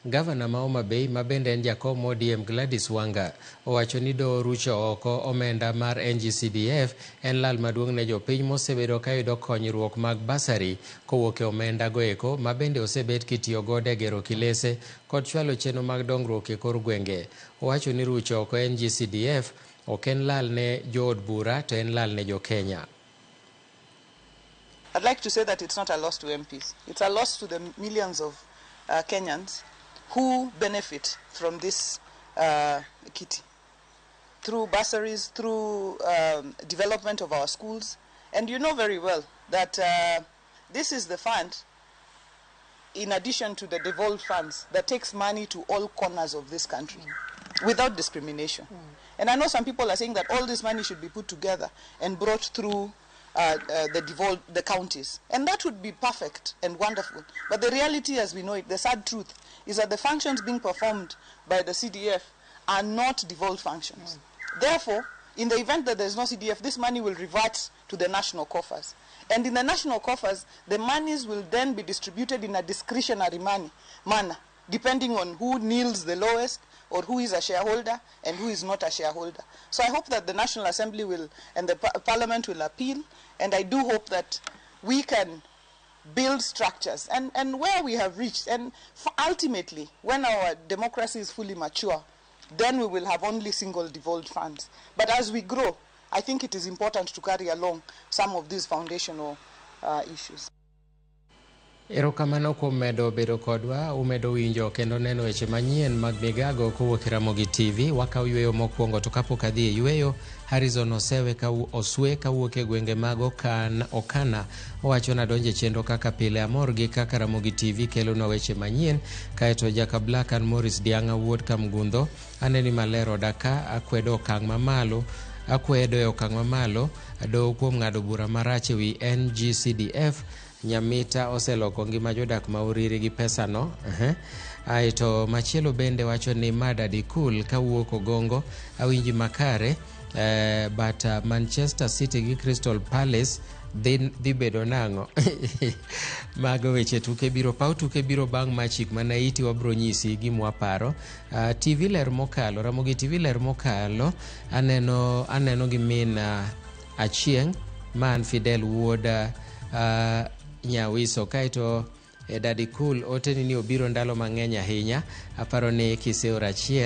Gavana ma Homa Bay ma bende en jakom ODM Gladys Wanga owacho ni Doho rucho oko omenda mar NG-CDF en lal maduong' ne jopiny mosebedo ka yudo konyruok mag basari kowuok e omenda goeko ma bende osebet kitiyo godo e gero kilese kod chwalo chenro mag dongruok e kor gwenge. Owacho ni rucho oko NG-CDF ok en lal ne jood bura to en lal ne jokenya. I'd like to say that it's not a loss to MPs. It's a loss to the millions of Kenyans who benefit from this kitty through bursaries, through development of our schools. And you know very well that this is the fund, in addition to the devolved funds, that takes money to all corners of this country without discrimination. And I know some people are saying that all this money should be put together and brought through the counties. And that would be perfect and wonderful. But the reality as we know it, the sad truth, is that the functions being performed by the CDF are not devolved functions. Therefore, in the event that there's no CDF, this money will revert to the national coffers. And in the national coffers, the monies will then be distributed in a discretionary manner, depending on who kneels the lowest, or who is a shareholder and who is not a shareholder. So I hope that the National Assembly will and the Parliament will appeal, and I do hope that we can build structures and where we have reached, and ultimately when our democracy is fully mature, then we will have only single devolved funds. But as we grow, I think it is important to carry along some of these foundational issues. Erokamano kuom medo bedo kodwa, umedo winjo kendo neno weche manyien mag migago kowuok Ramogi TV. Wakaw yweyo mokwongo to kapok adhi e yweyo, Harrison oswe kawuok e gwenge mag Okana owacho na donje chenro kaka pile amor gi kaka Ramogi TV kelo na weche manyien. Kaeto Jaka Black and Morris Dianga wuod Kamgundo aneni malero daka akwedo okang' mamalo Doho kuom ng'ado bura marach wi NG-CDF. Nyamita oseloko ngima jodak ma uriri gi pesa no. Aito machielo bende wacho ni madadi cool kawuok Ogongo awinji makare. But Manchester City gi Crystal Palace dhi bedo nang'o. Mago weche tuke biro paw tuke biro bang' machik mana iti wabro nyisi gimwa paro. TV ler mokalo, Ramogi TV ler mokalo aneno gi min Achieng' man Fidel wuoda Nyawiso. Kaito Daddy Cool oteni ni obiro ndalo mang'eny ahinya. Aparo ni kiseora achiel